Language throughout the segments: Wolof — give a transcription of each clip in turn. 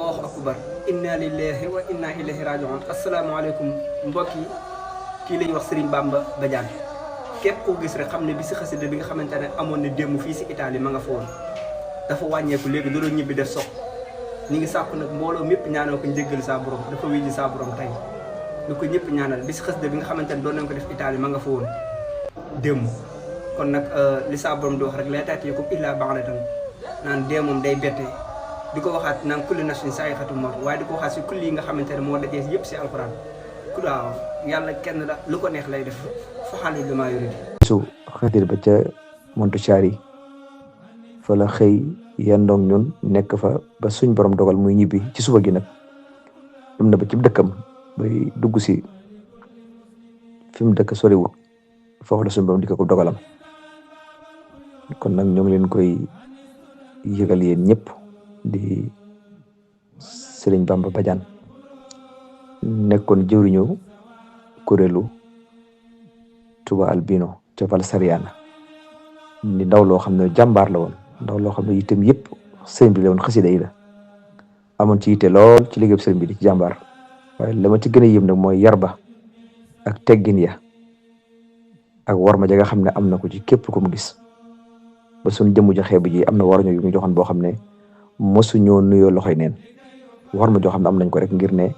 allahu akbar inna lillahi wa inna ilayhi rajiun asalaamaaleykum mbokk yi kii la ñuy wax Serigne Bamba Badiane képp koo gis rek xam ne bi si xasida bi nga xamante ne amoon na démb fii si Italie ma nga fa woon dafa wàññeeku léegi da doon ñibbi def sox ñi ngi sàkku nag mbooloo mépp ñaanal ko njëggal saa borom dafa wéy ji saa borom tey lu ko ñëpp ñaanal bi si xasida bi nga xamante ne doon nañ ko def Italie ma nga fa woon démb kon nag li saa borom di wax rek lay taat yi ko illaa baax la tam naan dee moom day bette di ko waxaat naan kulli nafsin zaa'iqatul mawt waaye di ko waxaat si kulli yi nga xamante ne moo dajee yëpp si alxuraan ku waaw yàlla kenn la lu ko neex lay def fa xaalis bi maa yuri su xadir ba ca Montichiari fa la xëy yandoog ñun nekk fa ba suñ borom dogal muy ñibbi ci suba gi nag dem na ba ci dëkkam bay dugg si fi mu dëkk soriwul foofu la suñ borom di ko dogalam kon nag ñoo ngi leen koy yëgal yéen ñëpp di Serigne Bamba Badiane nekkoon jëwriñu kuréelu Touba Albino ca Valsariana ni ndaw loo xam ne jàmbaar la woon ndaw loo xam ne itam yëpp sëriñ bi la woon xasida yi la amoon ci yitte lool ci liggéey sëriñ bi di ci jàmbaar waaye la ma ci gën a yëm nag mooy yarba ak teggin ya ak war ma ja nga xam ne am na ko ci képp ku mu gis ba suñ jëmm ji xeebu ji am na war ñu yu ñu joxoon boo xam ne mosu ñoo nuyoo loxoy neen war ma joo xam ne am nañ ko rek ngir ne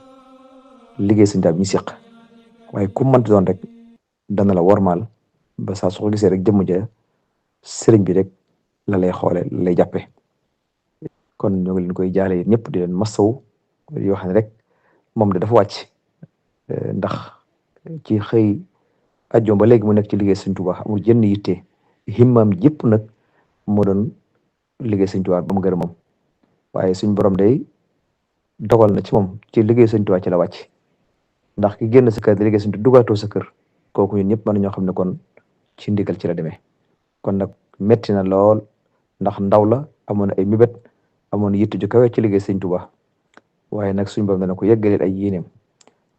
liggéey sëñ daal ñu seq waaye ku mënti doon rek dana la wormaal ba saa su ko gisee rek jëmm ja sëriñ bi rek la lay xoole la lay jàppe kon ñoo ngi leen koy jaale yéen ñëpp di leen masawu yoo xam ne rek moom de dafa wàcc ndax ci xëy ajjoom ba léegi mu nekk ci liggéey sëñ Tuubaa amul jënn yitte himmam yëpp nag moo doon liggéey sëñ Tuubaa ba mu gërëm moom waaye suñ borom day dogal na ci moom ci liggéey sëñ Tuubaa ci la wàcc ndax ki génn sa kër di liggéey sëñ Tuubaa dugaatoo sa kër kooku ñun ñëpp mën nañoo xam ne kon ci ndigal ci la demee kon nag metti na lool ndax ndaw la amoon ay mibét amoon yitte ju kawe ci liggéey sëñ Tuubaa waaye nag suñ borom dana ko yeggaleel ay yéeneem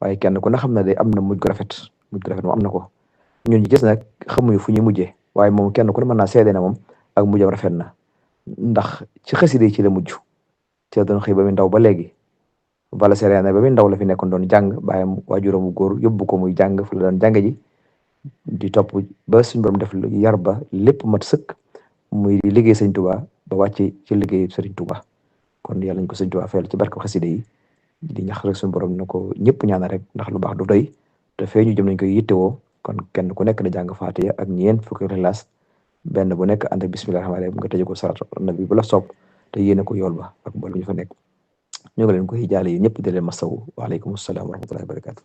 waaye kenn ku ne xam ne day am na mujj gu rafet moom am na ko ñun ñi gis nag xamuñu fu ñuy mujjee waaye moom kenn ku ne mën naa seede na moom ak mujjam rafet na ndax ci xasida yi ci la mujj ci la doon xëy ba muy ndaw ba léegi Valsariana ba muy ndaw la fi nekkoon doon jàng bàyyam waajuram bu góor yóbbu ko muy jàng fu la doon jàng ji di topp ba suñ borom def yar ba lépp mat sëkk muy liggéey sëñ Tuubaa ba wàcc ci liggéey sëriñ Tuubaa kon yàlla ñu ko sëñ Tuubaa fayal ci barke xasida yi di ñax rek suñu borom na ko ñëpp ñaanal rek ndax lu baax du doy te fee ñu jëm nañ koy yittewoo kon kenn ku nekk na jàng Faatiha ak ñeent fukki Ixlaas benn bu nekk ànd ak bismillaahi rahmaani rahiim nga tëjee ko salaatu nabi bu la soob te yéene ko yool ba ak mboolem ñu fa nekk ñu ngi leen koy jaale yi ñëpp di leen masawu waaleykum salaam wa rahmatullaahi wa barakaatu